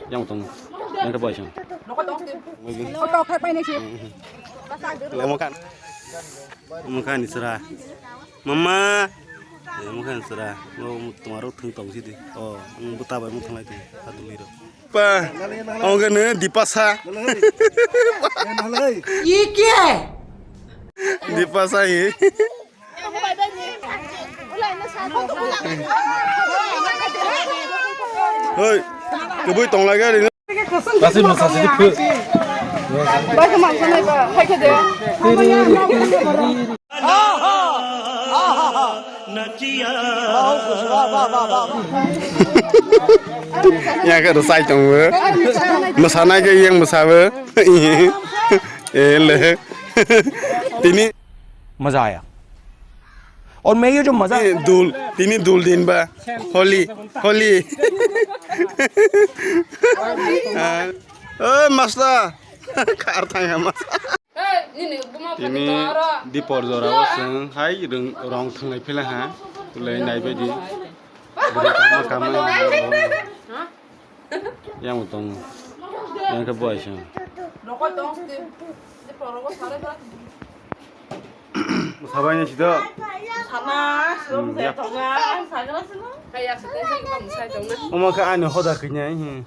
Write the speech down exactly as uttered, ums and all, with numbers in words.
Yang tong. Yang ke boy song. Oto khe painai se. Lemo kan. Omo kan isra. Mama. Omo kan isra. Mo tumaro thung tong sidi. Oh, ang buta bai mo thang lai thung. Satu miro. Pa. Omo kan Dipasa. Ye kya hai? Dipasa hi. Hoi, kebui tong lagi hari ini. Kasih masa sini phu. Bai khe mangsa nai ba, hai khe de. Yang ke rusai tong be. Masa nai ke yang masa be. Eh, le. Tini मजा आया। और मैं ये जो मजा ए, dul, tini dul din ba. Holi, holi. Ah. Eh, master. Kar thang ya, master. Tini dipor jora o seng hai rong thanglai phela ha. Tulai nai bai di. Bwrwi kama kama. Yang utong. Yang ke boy seng. Sabai ni sido. Sana, Hmm, ya. Tonga, sagra sino. Omo khe ani hoda kanya hi.